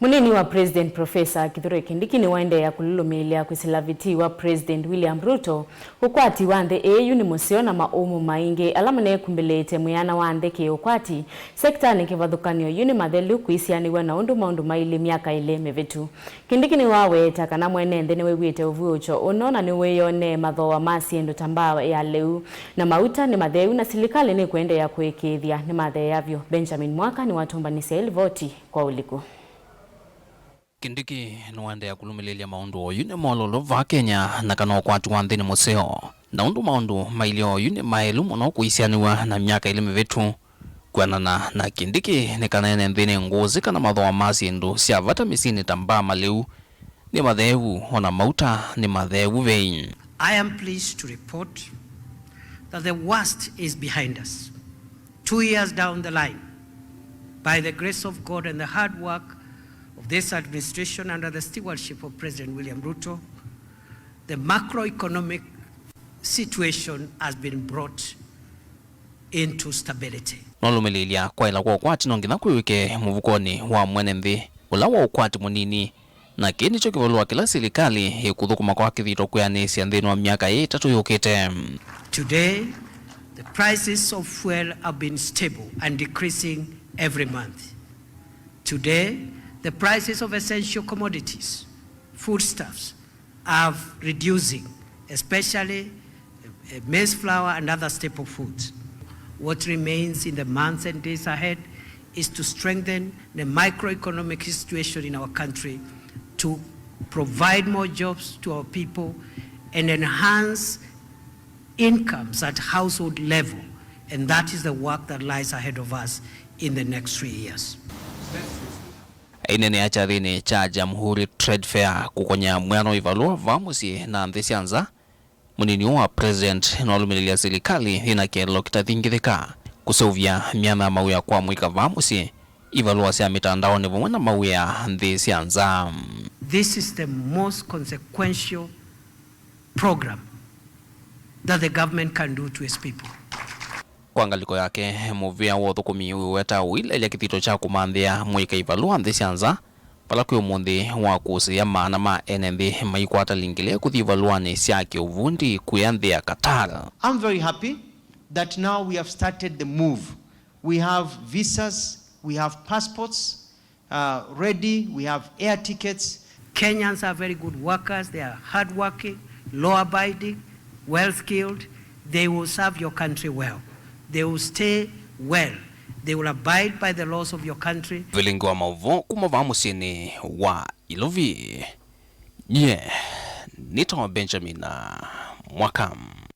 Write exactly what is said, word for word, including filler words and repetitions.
Mũnini wa President Professor Kithure Kindiki nĩwaendeea kũlũlũmĩĩlya kwĩsĩla vitii wa President William Ruto ũkwati wa nthĩ ĩĩ yu nĩ mũseo na maũmũ maingĩ ala manekumbĩlĩĩte mwĩana wa nthĩ kĩ-ũkwati sektanĩ kĩvathũkany'o yu nĩ mathelu kũisianĩw'a na ũndũ maũndũ mailye myaka ĩlĩ mĩvĩtu. Kindiki nĩwaweeta kana mwene nthĩ nĩwĩw'ĩte ũvuũkyo ũno na nĩwĩyonee mathooa ma syĩndũ ta mbaa ya lĩu na mauta nĩ matheu na silikalĩ nĩkũendeea kũĩkĩĩthya nĩmatheeavyo. Benjamin Mwaka nĩwatũmbanĩsya ĩ livoti kwa ũliku. Kindiki nĩwaendeea kũlũmĩlĩlya maũndũ oyu nĩ mololo vaa Kenya na kana ũkwati wa nthĩ nĩ mũseo, na ũndũ maũndũ mailye oyu nĩ maelu mũno kũisianĩw'a na myaka ĩlĩ mĩvĩtu. Kwĩanana na Kindiki, nĩ kana ene nthĩ nĩ ngũsĩ kana mathooa ma syĩndũ sya vata mĩsyĩnĩ ta mbaa, malĩu nĩ matheevu, o na mauta nĩ matheevu vei. I am pleased to report that the worst is behind us. Two years down the line, by the grace of God and the hard work of this administration under the stewardship of President William Ruto, the macroeconomic situation has been brought into stability. Nolũmĩlĩlya kwaĩla kwa ũkwati no nginya kwĩw'ĩke mũvukonĩ wa mwene nthĩ ũla wa ũkwati mũnini, na kĩĩ nĩkyo kĩvalũa kĩla silikalĩ ĩkũthũkũma kwa kĩthito kwĩanĩsya nthĩnĩ wa myaka ĩĩ ĩtatũ yũkĩte. Today, the prices of fuel have been stable and decreasing every month. Today, the prices of essential commodities, foodstuffs, are reducing, especially uh, maize flour and other staple foods. What remains in the months and days ahead is to strengthen the microeconomic situation in our country, to provide more jobs to our people, and enhance incomes at household level. And that is the work that lies ahead of us in the next three years. Aineenea kyathĩnĩ kya Jamhuri Trade Fair kũkony'a mwĩano wa ivalũa vaa mũsyĩ na nthĩ sya nza, mũnini ũũ wa President nĩwalũmĩlĩlya silikalĩ yĩna kĩeleelo kĩtathingĩthĩka kũseũvya myanya ya mawĩa kwa amũika vaa mũsyĩ, ivalũa sya mĩtandaonĩ vamwe na mawĩa nthĩ sya nza. This is the most consequential program that the government can do to its people. Kwa ngalĩko yake, mũvĩa wa ũthũkũmi wĩweta ũileelya kĩthito kya kũmanthĩa mũika ivalũa nthĩ sya nza, vala kwĩ ũmũnthĩ wa kũsĩĩa maana ma ene nthĩ maikwata lingile kũthi ivalũanĩ sya kĩũvundi kũya nthĩ ya Qatar. I'm very happy that now we have started the move. We have visas, we have passports, uh, ready, we have air tickets. Kenyans are very good workers, they are hardworking, law-abiding, well-skilled. They will serve your country well. They will stay well. They will abide by the laws of your country. Vilingi wa maũvoo kuma vaa mũsyĩnĩ wa Ilovi. Nyie nĩtawa Benjamin Mwaka.